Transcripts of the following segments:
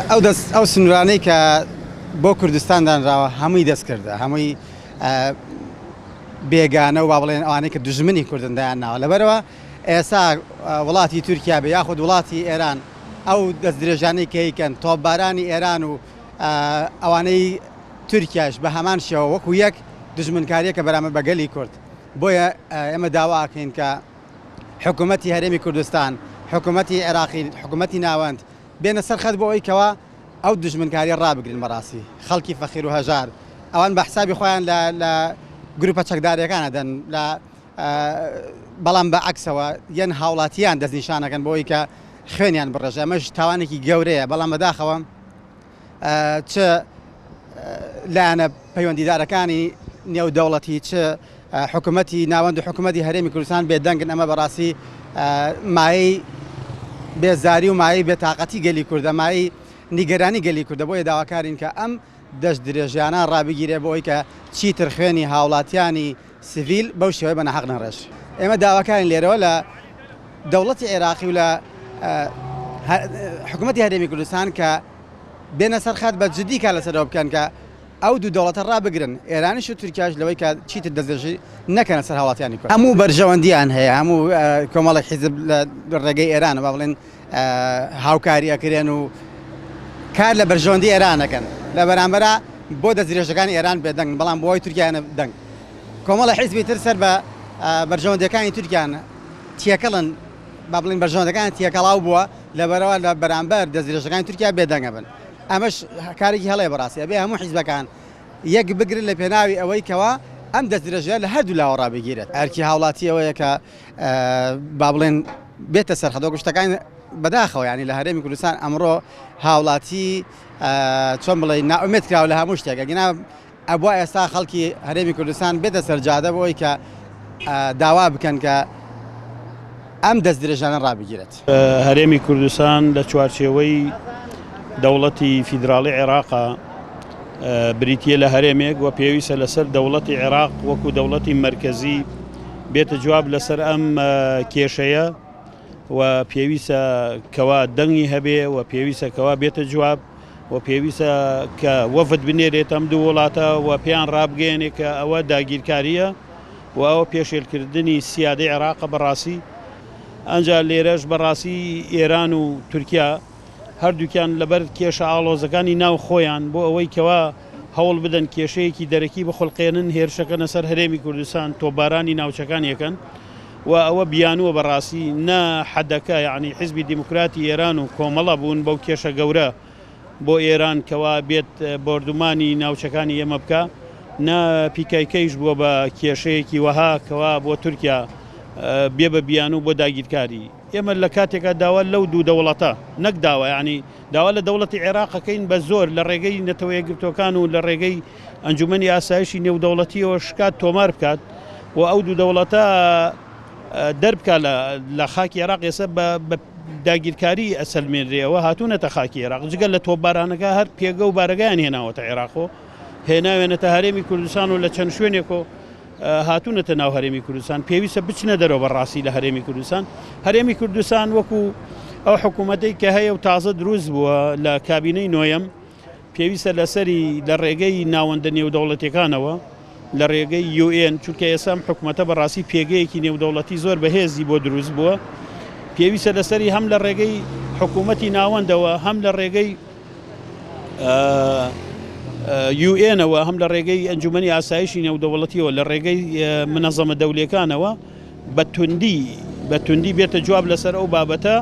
ئەو دەست ئەو سنوورانەی کە بۆ کوردستان دانراوە هەمووی دەستکردە هەمووی بێگانە و با بڵێن ئەوانەی کە دژمنی کوردن دایان ناوە لەبەرەوە ئێستا وڵاتی تورکیا بێ یاخود وڵاتی ئێران ئەو دەست درێژانەی کە یکەن تۆپبارانی ئێران و ئەوانەی تورکیاش بە هەمان شێوە وەکو یەک دژمنکاریەکە بەرامبەر بە گەلی کورد بۆیە ئێمە داواکەین کە حکوومەتی هەرێمی کوردستان، حکوومەتی عێراقی، حکوومەتی ناوەند بێنە سەر خەت بۆ ئەوەی کەوا ئەو دوژمنکاریە ڕابگرن. بەڕاستی خەڵکی فەقیر و هەژار ئەوان بە حسابی خۆیان لە لە گروپە چەکداریەکان ئەدەن لە بەڵام بە عەکسەوە یەن هاوڵاتیان دەستنیشانەکەن بۆ ئەوەی کە خوێنیان بڕێژێ ئەمەش تاوانێکی گەورەیە بەڵام بەداخەوە چ لایەنە پەیوەندیدارەکانی نێودەوڵەتی چ حکوومەتی ناوەند و حکوومەتی هەرێمی کوردستان بێدەنگن ئەمە بەڕاستی مایەی بێزاری و مایەی بێتاقەتی گەلی کوردە مایەی نیگەرانی گەلی کوردە بۆیە داواکارین کە ئەم دەست درێژیانە ڕابگیرێ بۆ ئەوەی کە چیتر خوێنی هاوڵاتیانی سڤیل بەو شێوەیە بە ناحەق نەڕێژ. ئێمە داواکارین لێرەوە لە دەوڵەتی عێراقی و لە حکوومەتی هەرێمی کوردستان کە بێنە سەر خەت بە جدی کار لەسەرەوە بکەن کە ئەو دوو دەوڵەتە ڕابگرن ئێرانیش و تورکیاش لەوەی کە چیتر دەستدرێژی نەکەنە سەر هاوڵاتیانی کورد. هەموو بەرژەوەندیان هەیە هەموو کۆمەڵێک حیزب لە ڕێگەی ئێرانە با بڵێن هاوکاری ئەکرێن و کار لە بەرژەوەندی ئێران ئەکەن لە بەرامبەرا بۆ دەستدرێژەکانی ئێران بێدەنگن بەڵام بۆ ئەوەی تورکیایانە دەنگ کۆمەڵە حیزبی تر سەر بە بەرژەوەندیەکانی تورکیان تێکەڵن با بڵێن بەرژەوەندەکان تێکەڵاو بووە لەبەرەوە لە بەرامبەر دەستدرێژەکانی تورکیا بێدەنگە بن ئەمەش کارێکی هەڵەیە بەڕاستی ئەبێ هەموو حیزبەکان یەک بگرن لە پێناوی ئەوەی کەوا ئەم دەستدرێژەیە لە هەردوو لاوە ڕابگیرێت ئەرکی هاوڵاتی ئەوەیە کە با بڵێن بێتە سەر خەت وەکو شتەکان بەداخەوە ینی لە هەرێمی کوردستان ئەمڕۆ هاوڵاتی چۆن بڵێ نائومێد کراوە لە هەموو شتێک ئەگینا ئەبوا ئێستا خەڵکی هەرێمی کوردستان بێتە سەر جادە بۆ ئەوەی کە داوا بکەن کە ئەم دەست درێژانە ڕابگیرێت. هەرێمی کوردستان لە چوارچێوەی دەوڵەتی فیدراڵی عێراقا بریتییە لە هەرێمێک و پێویستە لەسەر دەوڵەتی عێراق وەکو دەوڵەتی مەرکەزی بێتە جواب لەسەر ئەم کێشەیە و پێویستە کەوا دەنگی هەبێ و پێویستە کەوا بێتە جواب و پێویستە کە وەفد بنێرێت ئەم دوو وڵاتە و پێیان ڕابگەیەنێ کە ئەوە داگیرکارییە و ئەوە پێشێلکردنی سیادەی عێراقە بەڕاستی ئەنجا لێرەش بەڕاستی ئێران و تورکیا هەردووکیان لەبەر کێشە ئاڵۆزەکانی ناو خۆیان بۆ ئەوەی کەوا هەوڵ بدەن کێشەیەکی دەرەکی بخولقێنن هێرشەکەنە سەر هەرێمی کوردستان تۆپبارانی ناوچەکان یەکەن و ئەوە بیانووە بەڕاستی نە حەدەکە یعنی حیزبی دیموکراتی ئێران و کۆمەڵە بوون بەو کێشە گەورە بۆ ئێران کەوا بێت بۆردومانی ناوچەکانی ئێمە بکا نە پیکایکەیش بووە بە کێشەیەکی وەها کەوا بۆ تورکیا بێ بە بیانوو بۆ داگیرکاری. ئێمە لە کاتێکا داوا لەو دوو دەوڵەتە نەک داوا یانی داوا لە دەوڵەتی عێراق ئەکەین بە زۆر لە ڕێگەی نەتەوە یەکگرتووەکان و لە ڕێگەی ئەنجومەنی ئاسایشی نێودەوڵەتیەوە شکات تۆمار بکات و ئەو دوو دەوڵەتە دەربکا لە خاکی عێراق ئێستا بە داگیرکاری ئەسەلمێنرێەوە هاتوونەتە خاکی عێراق جگە لە تۆپبارانەکە هەر پێگە و بارەگایان هێناوەتە عێراق و هێناوێنەتە هەرێمی کوردستان و لە چەند شوێنێک و هاتوونەتە ناو هەرێمی کوردستان پێویستە بچنە دەرەوە بەڕاستی لە هەرێمی کوردستان هەرێمی کوردستان وەکو ئەو حکوومەتەی کە هەیە و تازە دروست بووە لە کابینەی نۆیەم پێویستە لەسەری لە ڕێگەی ناوەندە نێودەوڵەتیەکانەوە لە ڕێگەی UN چونکە ئێستا ئەم حکومەتە بەڕاستی پێگەیەکی نێودەوڵەتی زۆر بەهێزی بۆ دروست بووە پێویستە لەسەری هەم لە ڕێگەی حکوومەتی ناوەندەوە هەم لە ڕێگەی یوئێنەوە هەم لە ڕێگەی ئەنجومەنی ئاسایشی نێودەوڵەتیەوە لە ڕێگەی منەزەمە دەولەکانەوە بە توندی بە توندی بێتە جواب لەسەر ئەو بابەتە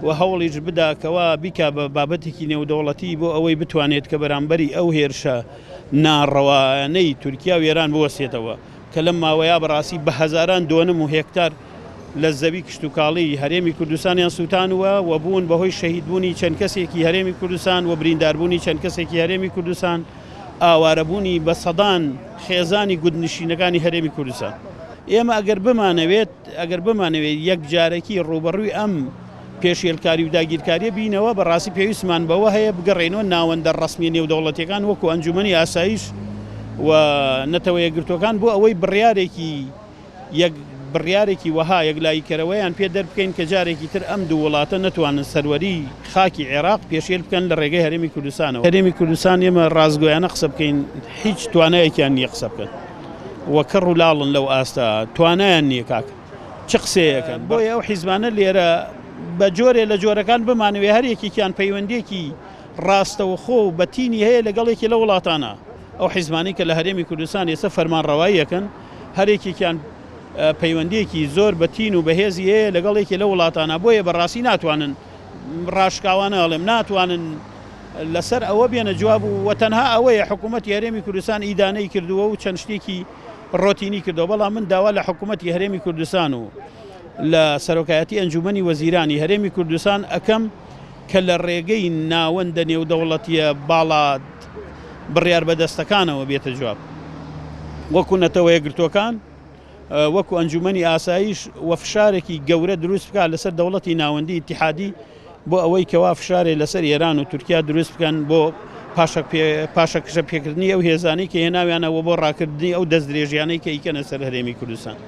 و هەوڵیش بدا کەوا بیکا بە بابەتێکی نێودەوڵەتی بۆ ئەوەی بتوانێت کە بەرامبەری ئەو هێرشە ناڕەوانەی تورکیا و ئێران بوەستێتەوە کە لەم ماوەیە بەڕاستی بە هەزاران دۆنم و هێکتار لە زەوی کشتوکاڵی هەرێمی کوردستانیان سووتانووە و بوون بەهۆی شەهیدبوونی چەند کەسێکی هەرێمی کوردستان و برینداربوونی چەند کەسێکی هەرێمی کوردستان، ئاوارەبوونی بە سەدان خێزانی گوندنشینەکانی هەرێمی کوردستان. ئێمە ئەگەر بمانەوێت ئەگەر بمانەوێت یەکجارەکی ڕووبەڕووی ئەم پێشێلکاری و داگیرکارییە بینەوە، بەڕاستی پێویستمان بەوە هەیە بگەڕێینەوە ناوەندە ڕەسمییە نێودەوڵەتییەکان وەکو ئەنجوومەنی ئاسایش و نەتەوە یەکگرتووەکان بۆ ئەوەی بڕیارێکی یەک بڕیارێکی وەها یەکلاییکەرەوەیان پێ دەربکەین کە جارێکی تر ئەم دوو وڵاتە نەتوانن سەروەریی خاکی عێراق پێشێل بکەن لە ڕێگەی هەرێمی کوردستانەوە. هەرێمی کوردستان ئێمە ڕاستگۆیانە قسە بکەین هیچ توانایەکیان نییە قسە بکەن و کەڕ و لاڵن لەو ئاستە توانایان نییە کاکە چ قسەیەکەن بۆیە ئەو حیزبانە لێرە بە جۆرێ لە جۆرەکان بمانەوێ هەر یەکێکیان پەیوەندییەکی ڕاستەوخۆ و بەتینی هەیە لەگەڵ یەکێ لە وڵاتانە ئەو حیزبانەی کە لە هەرێمی کوردستان ئێستا فەرمانڕەوایی ئەکەن هەر یەکێکیان پەیوەندییەکی زۆر بەتین و بەهێزی هەیە لەگەڵ یەکێ لە وڵاتانە بۆیە بەڕاستی ناتوانن ڕاشکاوانە ئەڵێم ناتوانن لەسەر ئەوە بێنە جواب و وە تەنها ئەوەیە حکوومەتی هەرێمی کوردستان ئیدانەی کردووە و چەند شتێکی ڕۆتینی کردەوە بەڵام من داوا لە حکوومەتی هەرێمی کوردستان و لە سەرۆکایەتی ئەنجومەنی وەزیرانی هەرێمی کوردستان ئەکەم کە لە ڕێگەی ناوەندە نێودەوڵەتییە باڵا بڕیاربەدەستەکانەوە بێتە جواب وەکو نەتەوەیەکگرتووەکان وەکو ئەنجومەنی ئاسایش و فشارێکی گەورە دروست بکات لەسەر دەوڵەتی ناوەندی ئیتیحادی بۆ ئەوەی کەوا فشارێ لەسەر ئێران و تورکیا دروست بکەن بۆ پاشەکشە پێکردنی ئەو هێزانەی کە هێناویانەوە بۆ ڕاکردنی ئەو دەستدرێژیانەی کە ئیکەنە سەر هەرێمی کوردستان.